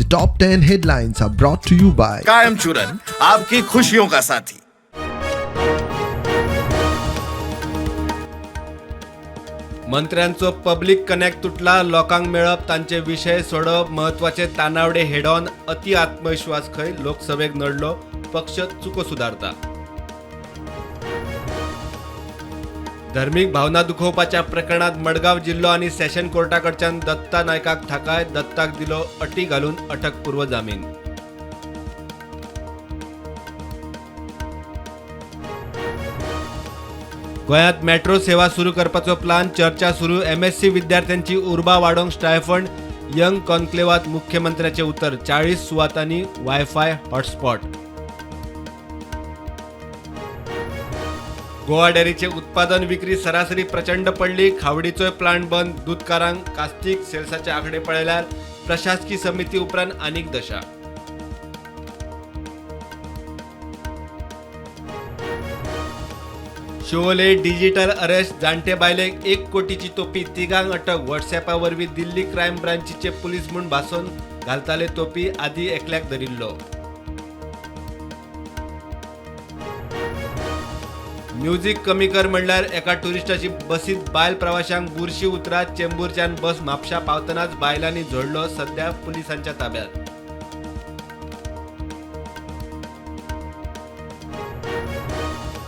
The top 10 headlines are brought to you by कायम चूरन आपकी खुशियों का साथी। मंत्र्यांचो पब्लिक कनेक्ट तुटला, लोकांक मेळप, तांचे विशय सोडप म्हत्वाचे। तानावडे हेडॉन अति आत्मविश्वास खंय लोकसभेक नडलो, पक्ष चुको सुदारता। धर्मीक भावना दुखोवपाच्या प्रकरणात मडगांव जिल्लो आनी सेशन कोर्टाकडच्यान दत्ता नायकाक थाकाय, दत्ताक दिलो अटी घालून अटकपूर्व जामीन। गोंयांत मेट्रो सेवा सुरू करपाचो प्लान, चर्चा सुरू। एमएससी विद्यार्थ्यांची उर्बा वाडोवंक स्टायफंड, यंग कॉन्क्लेवात मुख्यमंत्र्याचे उतर। 40 सुवातांनी वायफाय हॉटस्पॉट। गोवा डेअरीचे उत्पादन विक्री सरासरी प्रचंड पडली, खावडीचोय प्लांट बंद, दूदकारांक कास्तीक। सेल्साचे आंकडे पळयल्यार प्रशासकी समिती उपरांत आनीक दशा। शिवोले डिजिटल अरेस्ट, जाणटे बायलेक 1 कोटीची तोपी, तिगांक अटक। व्हॉट्सॲपा वरवीं दिल्ली क्रायम ब्रांचीचे पुलीस म्हूण भासोवन घालताले तोपी, आदी एकल्याक धरिल्लो। म्युझिक कमी कर म्हणल्यार एका टुरिस्टाची बसीत बायल प्रवाशांक बुरशी उतरां। चेंबूरच्यान बस म्हापशा पावतनाच बायलांनी झोडलो, सध्या पुलिसांच्या ताब्यात।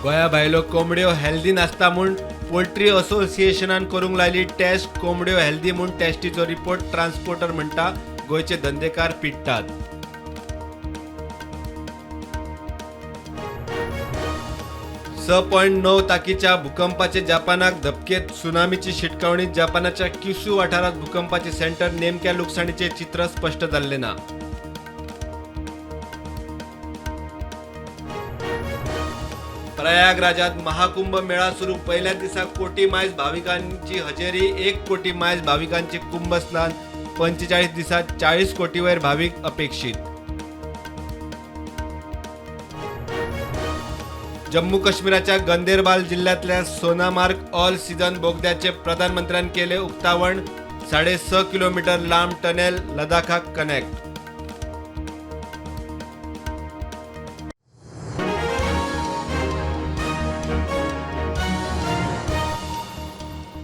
गोंया भायल्यो कोंबड्यो हेल्दी नासता म्हूण पोल्ट्री असोसिएशनान करूंक लायली टेस्ट, कोंबड्यो हेल्दी म्हूण टेस्टीचो रिपोर्ट। ट्रान्सपोर्टर म्हणटा गोंयचे धंदेकार पिडटात। 6.9 ताकीच्या भूकंपाचे जपानाक धपकेत, सुनामीची शिटकावणी। जपानाच्या क्युशू वाठारात भूकंपाचे सेंटर, नेमक्या लुकसाणीचे चित्र स्पष्ट जाल्ले ना। प्रयागराजात महाकुंभ मेळा सुरू, पहिल्या दिसा कोटी मायज भाविकांची हजेरी, 1 कोटी मायज भाविकांचे कुंभस्नान, 45 दिसात 40 कोटीवयर भाविक अपेक्षित। जम्मू काश्मीराच्या गंदेरबाल जिल्ह्यातल्या सोनामार्ग ऑल सीझन बोगद्याचे प्रधानमंत्र्यान केले उक्तावण, 6.5 किलोमीटर लांब टनेल लडाखाक कनेक्ट।